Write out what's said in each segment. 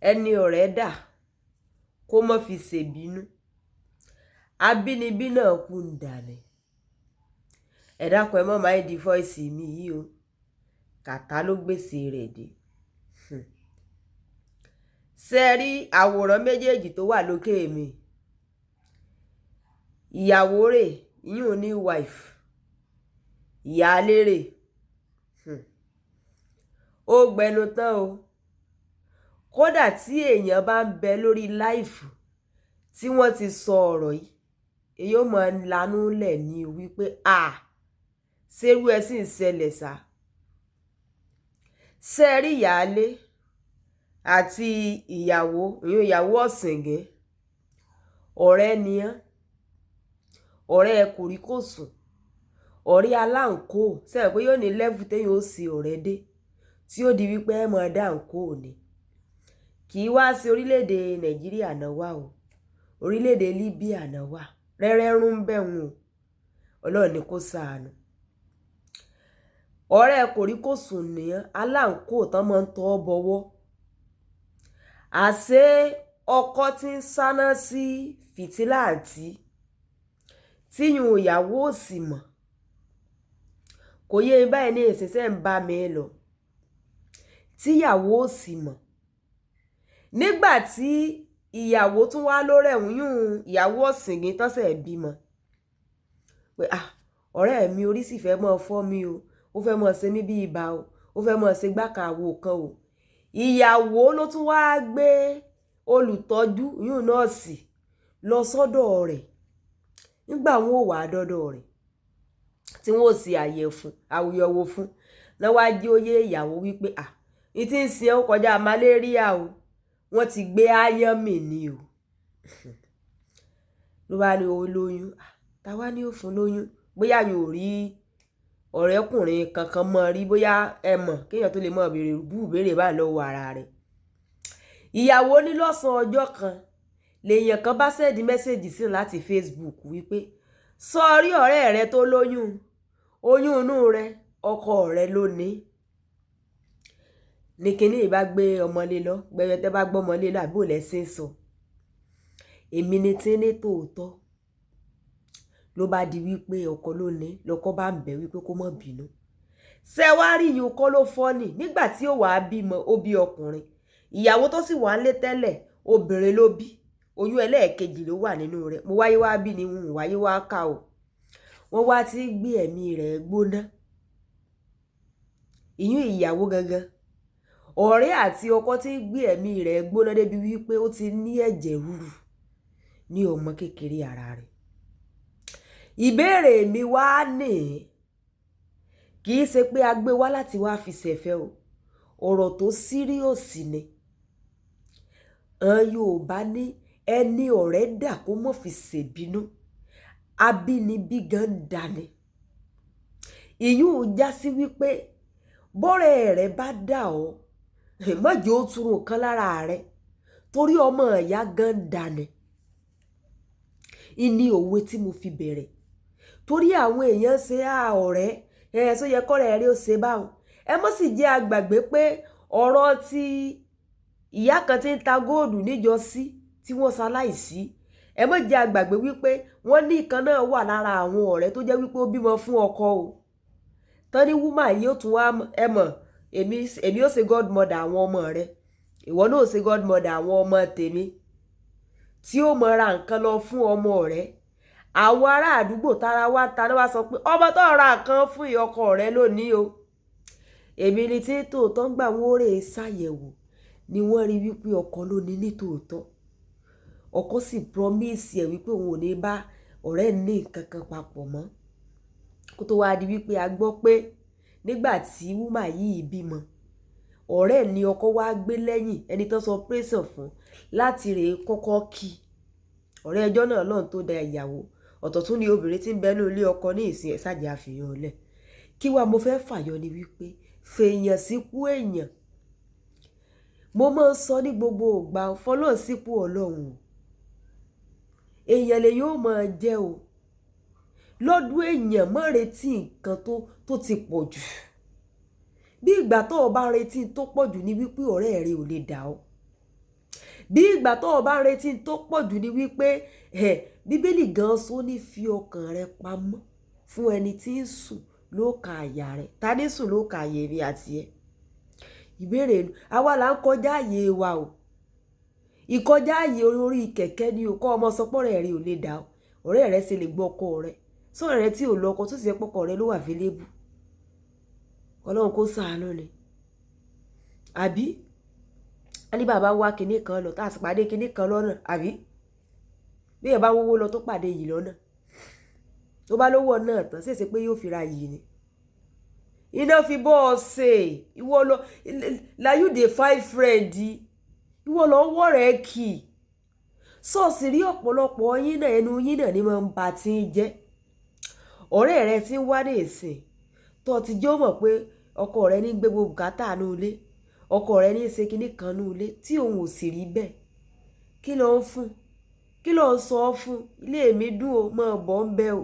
Ẹni ọ̀rẹ́ dà kó má fi ṣèbínú, abínibí náà kú ń dà ní. Ẹ dákun, ẹ má mind voice mi yìí o, kàtá ló gbèsè rẹ̀ dé. Ṣé ẹ rí àwòrán méjèèjì tó wà lókè mi? Ìyàwó rẹ̀, ìyún new wife, ìyáálé rẹ̀. Ó gbẹnu tán o. Kódà tí èèyàn bá ń bẹ lórí live tí wọ́n ti sọ ọ̀rọ̀ yìí, èyí ó máa lanú lẹ̀ ní wípé, à, ṣerú ẹ sì ń ṣẹlẹ̀ sá. Ṣé ẹ rí ìyáálé àti ìyàwó, ìyún ìyàwó ọ̀sìngín? Ọ̀rẹ́ ni wọ́n, ọ̀rẹ́ kòríkòsùn, ọ̀rẹ́ aláǹkóò. Ṣé ẹ mọ̀ pé yóò ní level téèyàn ó ṣe ọ̀rẹ́ dé tí ó di wípé ẹ máa dá àǹkóò ni? Kì í wá sí orílẹ̀-èdè Nàìjíríà náà wà o, orílẹ̀-èdè Libya náà wà. Rẹ́rẹ́rún ń bẹ̀ wọ́n o, Ọlọ́run ní kó ṣàánú. Ọ̀rẹ́ kòríkòsùn nìyẹn, aláǹkóò tán máa ń tọ́ bọwọ́. Àṣé ọkọ tí ń sáná sí fìtílà àǹtí tíyùn ìyàwó ò sì mọ̀. Kò yé mi báyìí ní ìsinsẹ́ ń bá mi lọ. Tíyàwó ò sì mọ̀. Nígbà tí ìyàwó tún wá lórẹ̀ yún ìyàwó ọ̀sìngín tán ṣẹ̀ bímọ. Pé, "À, ọ̀rẹ́ mi, orí sì fẹ́ máa fọ́ mi o, ó fẹ́ máa ṣe mí bí ibà o, ó fẹ́ máa ṣe gbáka àwo kan o." Ìyàwó ló tún wá gbé olùtọ́jú, yún nọ́ọ̀sì, lọ sọ́dọ̀ rẹ̀. Nígbà wọn ò wá dọ́dọ̀ rẹ̀, tí wọ́n ò ṣe àyẹ̀wò fún, náà wá jí ó yé ìyàwó wípé, à, ní tí ń ṣe ó kọjá malaria o, wọ́n ti gbé áyán mì ní o. Ló bá ní ó lóyún. Táwa ní ó fún lóyún? Bóyá yóò rí ọ̀rẹ́kùnrin kankan mọ́ rí, bóyá ẹ mọ̀ kéèyàn tó lè mọ̀ béèrè bú béèrè bá lọ́wọ́ ara rẹ̀. Ìyàwó ní lọ́sàn-án ọjọ́ kan lèèyàn kan bá send message sí láti Facebook wípé, sọrí ọ̀rẹ́ rẹ tó lóyún, oyún inú rẹ, ọkọ rẹ ló ní. Ní kinní ìbá gbé ọmọlé lọ, gbẹrẹtẹ bá gbọ́mọlé lọ, àbí ò lẹ́sìn sọ. Èmi ni tí ní tòótọ́. Ló bá di wípé ọkọ ló ní, lọkọ bá ń bẹ̀ wípé kó má bínú. Ṣé wá rí ìyún kọ́ ló fọ́ ni? Nígbà tí ó wàá bímọ, ó bí ọkùnrin. Ìyàwó tó sì wà ń lé tẹ́lẹ̀, obìnrin ló bí. Oyún ẹlẹ́ẹ̀kejì ló wà nínú rẹ̀. Mo wáyé wá bí ni n wáyé wá ká o. Wọ́n wá ti ń gbé ẹ̀mí rẹ̀ gbóná. Ìyún ìyàwó gangan. Ọ̀rẹ́ àti ọkọ tí ń gbé ẹ̀mí rẹ̀ gbóná débi wípé ó ti ní ẹ̀jẹ̀ ríru ní ọmọ kékeré ara rẹ̀. Ìbéèrè mi wá ní, kì í ṣe pé a gbé wá láti wá fi ṣẹ̀fẹ̀ o. Ọ̀rọ̀ tó serious ni. Àwọn Yorùbá ní ẹni ọ̀rẹ́ dà kó má fi ṣèbínú. Abínibí gan dà ni. Ìyún já sí wípé bọ́rẹ́ rẹ bá dà ọ́, má jẹ́ ó túrun kan lára rẹ, torí ọmọ ìyá gan dà ni. Ìní òwe tí mo fi bẹ̀rẹ̀. Torí àwọn èèyàn ṣe á ọ̀rẹ́, ẹ ṣó yẹ kọ́rẹ́ rẹ ó ṣe báun. Ẹ má sì jẹ́ a gbàgbé pé ọ̀rọ̀ tí ìyá kan tí ń ta góòlù níjọ́sí tí wọ́n ṣaláìsí. Ẹ má jẹ́ a gbàgbé wípé wọ́n ní ìkan náà wà lára àwọn ọ̀rẹ́ tó jẹ́ wípé ó bímọ fún ọkọ o. Tán ní woman yìí ó tún wá, ẹ mọ̀, èmi ó ṣe godmother àwọn ọmọ rẹ, ìwọ náà ó ṣe godmother àwọn ọmọ tèmi, tí ó mọ ra nǹkan lọ fún ọmọ rẹ. Àwọn ará àdúgbò tára wá ta náà wá sọ pé ọmọ tó ra nǹkan fún ọkọ rẹ lónìí o. Èmi ni tí tòótọ́ ń gbà wọ́n rè ṣàyẹ̀wò ni wọ́n rí wípé ọkọ ló ní ní tòótọ́. Ọkọ sì promise ẹ̀ wípé òun ò ní bá ọ̀rẹ́ ní nǹkan kan papọ̀ mọ́. Kó tó wá di wípé a gbọ́ pé nígbà tí woman yìí bímọ, ọ̀rẹ́ ní ọkọ wá gbé lẹ́yìn ẹni tó sọ operation fún láti rè kọ́kọ́ kí ọ̀rẹ́ ẹjọ́ náà lọ́n tó da ìyàwó. Ọ̀tọ̀ tún ni obìnrin tí ń bẹ ní ilé ọkọ ní ìsìn ẹ̀ ṣàjẹ́ àfihàn lẹ̀. Kí wá mo fẹ́ fàyọ ni wípé fèèyàn sípò èèyàn. Mo máa ń sọ ní gbogbo ìgbà, fọlọ́run sípò Ọlọ́run o. Èèyàn lè yóò máa jẹ́ o. Lọ́dún èèyàn, má retí nǹkan tó ti pọ̀ jù. Bí ìgbà tó o bá ń retí tó pọ̀ jù ní wípé ọ̀rẹ́ rẹ ò lè dà ọ́. Bí ìgbà tó o bá ń retí tó pọ̀ jù ní wípé ẹ̀ Bíbélì gan sọ ní fi ọkàn rẹ pamọ́ fún ẹni tí ń sùn lóòka àyà rẹ. Ta ní sùn lóòka àyè mi àti ẹ? Ìbéèrè nu. Àwa là ń kọjá àyè wa o. Ìkọjá àyè orí kẹ̀kẹ́ ni o. Kọ́ ọmọ sọ pé ọ̀rẹ́ rẹ ò lè dà ọ́. Ọ̀rẹ́ rẹ ṣe lè gbọ́ ọkọ rẹ. Sọ̀rọ̀ rẹ tí ò lọ ọkọ tó sì jẹ́ pọ́kọ rẹ ló wà available. Ọlọ́run kó ṣàánú ni. Àbí? A ní bàbá wá kinní kan lọ, tá a sì pàdé kinní kan lọ́nà, àbí? Bí ẹ bá wówó lọ tó pàdé yìí lọ́nà. Tó bá lówó náà tán, ṣèṣe pé yóò fi ra yìí ni. Iná fi bọ́ ọ ṣe. Ìwọ lọ, na you dey find friend. Ìwọ lọ ń wọ̀rẹ́ kì. Ṣọ́ọ̀ṣì rí ọ̀pọ̀lọpọ̀ yín náà, ẹnu yín náà ni máa ń ba tí ń jẹ́. Ọ̀rẹ́ rẹ tí ń wá ní ìsìn, tó ti jẹ́ ó mọ̀ pé ọkọ rẹ ní gbé gbogbo bùkátà nínú ilé, ọkọ rẹ ní ṣe kinní kan nínú ilé tí òun ò sì rí bẹ́ẹ̀. Kí ló ń fún? Kí ló ń sọ fún? Ilé mi dùn o, máa bọ̀ ń bẹ o.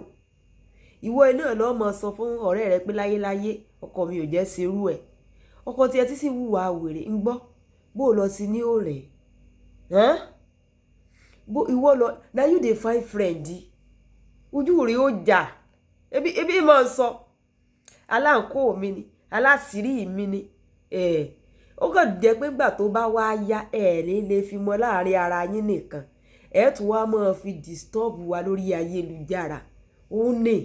Ìwọ iná ló mọ̀ sọ fún ọ̀rẹ́ rẹ pé láyéláyé ọkọ mi ò jẹ́ ṣerú ẹ̀. Ọkọ tí ẹ ti sì wùwà wèrè ń gbọ́. Bó lọ sí ní òrè. Hàn? Bó ìwọ lọ, na you dey find friend. Ojú rẹ ó jà. Ebi, ebi máa ń sọ. Aláǹkó mi ni, aláṣìírí mi ni. Eh, ó kàn jẹ́ pé ìgbà tó bá wá yá, ẹ ní lè fi mọ́ láàrin ara yín nìkan. Ẹ tún wá máa fi disturb wa lórí ayélujára. Ó ní,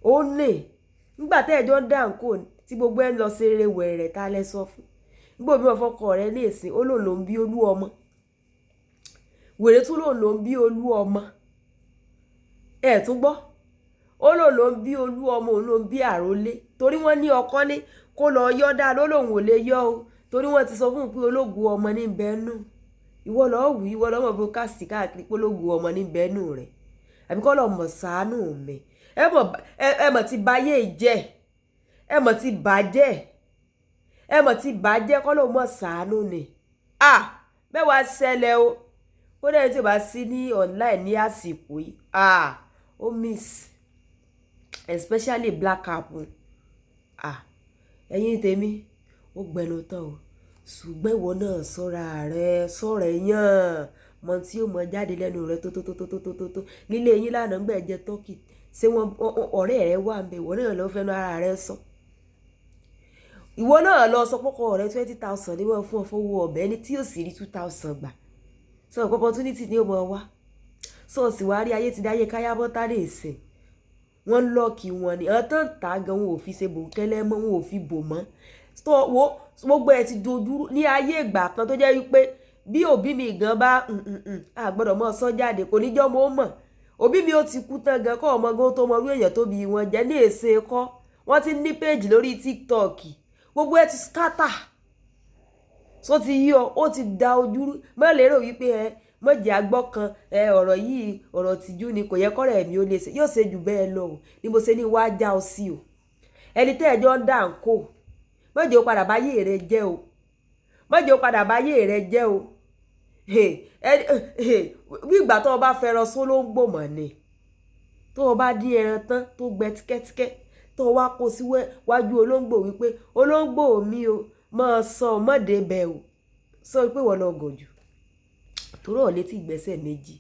ó ní. Nígbà tí ẹjọ́ ń dà ńkò tí gbogbo ẹ ń lọ ṣeré wẹ̀rẹ̀, ta lẹ sọ fún. Nígbà òbí wọn fọkọ rẹ ní ìsìn, ó lòun ló ń bí olú ọmọ. Wèrè tún lòun ló ń bí olú ọmọ. Ẹ tún gbọ́. Ó lòun ló ń bí olú ọmọ, òun ló ń bí àrólé. Torí wọ́n ní ọkọ ní kó lọ yọ́ dá ló lòun ò lè yọ́ o. Torí wọ́n ti sọ fún un pé ológun ọmọ ní bẹ́ẹ̀ nù. Ìwọ lọ wí, ìwọ lọ mọ̀ broadcast káàkiri pé ológun ọmọ ní bẹ́ẹ̀ nù rẹ̀. Àbí kọ́ lọ mọ̀ ṣàánú mi. Ẹ mọ̀ ti báyé jẹ́. Ẹ mọ̀ ti bàjẹ́. Ẹ mọ̀ ti bàjẹ́, kọ́ ló mọ̀ ṣàánú ni. Ah! Mẹ́wàá ṣẹlẹ̀ o. Kódà ẹni tí ò bá sí ní online ní àsìkò yìí, ah! Ó miss. Especially black app. Ah! Ẹ̀yin tèmi, ó gbẹnu tán o. Ṣùgbọ́n ìwọ náà ṣọ́ra rẹ, ṣọ́ra ẹ yàn. Mọ tí ó mọ jáde lẹ́nu rẹ tó tó tó tó tó tó tó tó. Nílé yín lánàá ń gbẹ jẹ turkey. Ṣé wọ́n, ọ̀rẹ́ rẹ wà ńbẹ̀? Ìwọ náà lọ fẹ́nu ara rẹ sọ. Ìwọ náà lọ sọ pé ọkọ rẹ 20,000 ní wọ́n fún ọ fowó ọbẹ̀, ẹni tí yóò sì rí 2,000 gbà. Sọ pé opportunity ni ó mọ wá. Sọ́ọ̀sì wá rí ayé ti dáyé káyábọ́tà lè sìn. Wọ́n lock wọn ni. Àwọn tó ń tà gan wọn ò fi ṣe bòńkẹ́lẹ́ mọ́, wọn ò fi bò mọ́. Tó wo gbogbo ẹ ti dojúrú ní ayé ìgbà kan tó jẹ́ wípé bí òbí mi gan bá a gbọ́dọ̀ mọ́ sọ jáde, kò ní jọ́ mo mọ̀. Òbí mi ó ti kú tán gan kọ́ ọmọ gan tó mọ irú èèyàn tó bí wọn jẹ́ ní èsè kọ́. Wọ́n ti ní page lórí TikTok. Gbogbo ẹ ti scatter. So ti yí ọ, ó ti da ojúrú. Má lérò wípé ẹ mọ̀jẹ̀ àgbọ̀ kan ẹ ọ̀rọ̀ yìí, ọ̀rọ̀ tìjú ni, kò yẹ kọ́rẹ́ mi ó lè ṣe, yóò ṣe jù bẹ́ẹ̀ lọ o. Ni mo ṣe ní wá já ọ sí o. Ẹni tẹ́ ẹjọ́ ń dà ń kó, mọ̀jẹ̀ ó padà báyé rẹ jẹ́ o. Mọ̀jẹ̀ ó padà báyé rẹ jẹ́ o. Bí ìgbà tó o bá fẹ́ràn sólóńgbò mọ̀ ni. Tó o bá dín ẹran tán tó gbẹ tíkẹ́tíkẹ́, tó o wá kó sí wájú olóńgbò wípé olóńgbò mi o, máa sọ mọ́dé bẹ̀ o. Sọ pé wọ́n lọ gọ̀ jù. Torí ọ̀ létí ìgbésẹ̀ méjì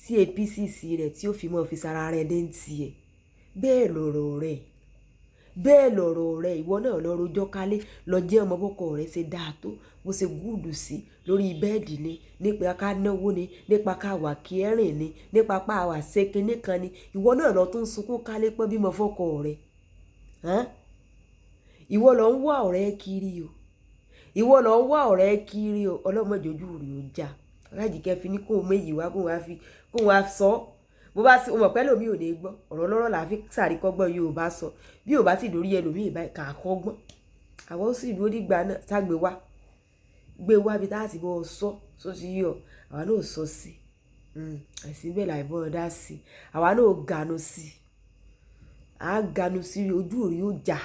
tí APCC rẹ̀ tí ó fi mọ́ fi sára rẹ̀ dé ń tiẹ̀. Bẹ́ẹ̀ lọ̀rọ̀ rẹ̀. Bẹ́ẹ̀ lọ̀rọ̀ rẹ̀. Ìwọ náà lọ rojọ́ kálé, lọ jẹ́ ọmọ bọ́kọ rẹ ṣe dáa tó, bó ṣe good sí lórí bẹ́ẹ̀dì ni, nípa ká náwó ni, nípa ká wà caring ni, nípa pa wà ṣe kinní kan ni. Ìwọ náà lọ tún sunkún kálé pé bímọ fọ́kọ rẹ. Hàn? Ìwọ lọ ń wá ọ̀rẹ́ kiri o. Ìwọ lọ ń wá ọ̀rẹ́ kiri o. Ọlọ́mọdé ojú rẹ̀ ó já. Ọlájìkẹ́ fi ní kó méjì wá, kó wá fi, kó wá sọ. Bó bá sí, o mọ̀ pé ẹlòmíì ò ní gbọ́. Ọ̀rọ̀ ọlọ́rọ̀ là fi sàríkọ́gbọ́n Yorùbá sọ. Bí ò bá sì dórí ẹlòmíì báyìí, kà á kọ́gbọ́n. Àwọn ó sì dúró dìgbà náà, sá gbé wá. Gbé wá bí táà tí bọ́ sọ, só ti yọ. Àwa náà ò sọ sí. Àìsí bẹ́ẹ̀ láì bọ́ ọ dá sí. Àwa náà ò ganu sí. A ganu sí, ojú rí ó jà.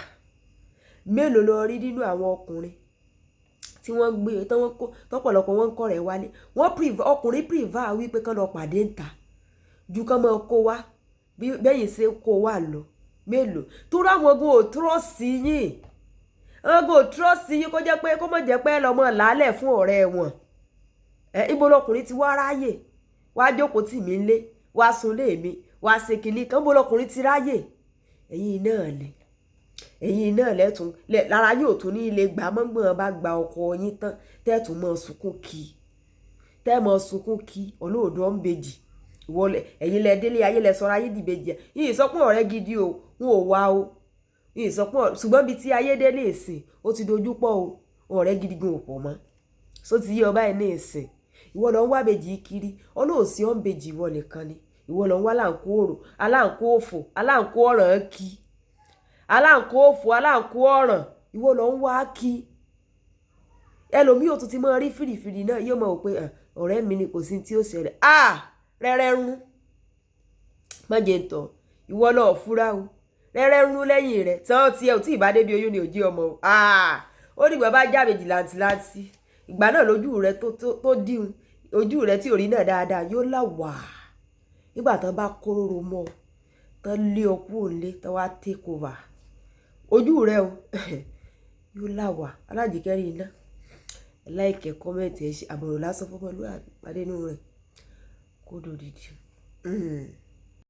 Mélòó lo rí nínú àwọn ọkùnrin tí wọ́n gbé, tí wọ́n kó, tọ́pọ̀lọpọ̀ wọn ń kọ́ rẹ̀ wálé. Wọ́n prefer, ọkùnrin prefer wípé kán lọ pàdé ńta ju kán máa kó wá bí bẹ́yìn ṣe kó wá lọ. Mélòó? Torí àwọn gan ò trust yín. Wọn kò trust yín, kó jẹ́ pé kó mọ̀ jẹ́ pé ẹ lọ́mọ làálẹ̀ fún ọ̀rẹ́ wọn. Ẹ ibo lọkùnrin ti wá ráyè wá jókòó tì mí lé, wá sunlé mi, wá ṣe kinní kan? Ibo lọkùnrin ti ráyè? Ẹ̀yin náà lè, ẹ̀yin náà lẹ́tùn lára yóò tún ní ilé gbà mọ́gbọ́n bá gba ọkọ yín tán, tẹ́ẹ̀tún mọ́ sunkún kí, tẹ́ẹ̀ mọ́ sunkún kí olóòdó ń bejì ìwọlẹ̀. Ẹ̀yin lẹ délé ayé, lẹ sọ̀rọ̀ ayé dìbejì. Yìí sọ pé ọ̀rẹ́ gidi o, wọn ò wá o. Yìí sọ pé, ṣùgbọ́n bíi tí ayé délé ìsìn, ó ti dojú pọ̀ o. Ọ̀rẹ́ gidi gan ò pọ̀ mọ́. So ti yí ọba ẹ̀ ní ìsìn, ìwọ lọ ń wá bejì kiri, ọlọ́ọ̀sì ọ̀ ń bejì, ìwọ nìkan ni ìwọ lọ ń wá láǹkó òrò, aláǹkó òfò, aláǹkó ọ̀ràn kí, aláǹkó òfò, aláǹkó ọ̀ràn, ìwọ lọ ń wá kí. Ẹlòmíì ò tún ti máa rí fìrìfìrì náà, yóò mọ̀ pé ọ̀rẹ́ mi ni, kò sí tí ó ṣẹlẹ̀. Ah, rẹ́rẹ́ rún, má jẹ́ ń tọ̀ ìwọ náà fúra o. Rẹ́rẹ́ rún lẹ́yìn rẹ̀ tí wọ́n ti ẹ̀ ò tí ì bá débi oyún ni ò jí ọmọ o. Ah, ó dìgbà bá jábèjì làǹtìlanti, ìgbà náà lójú rẹ tó díhun, ojú rẹ tí ò rí náà dáadáa yóò là wà. Nígbà tán bá kóró mọ́ ọ tán, lé ọ kúrò nílé tán, wá take over ojú rẹ o, yóò là wà. Alájìkẹ́rì iná, like, comment, ẹ̀ ṣe àbọ̀rọ̀ lásán fọmọlúwàbí pàdé inú rẹ̀ kó dòdìdì.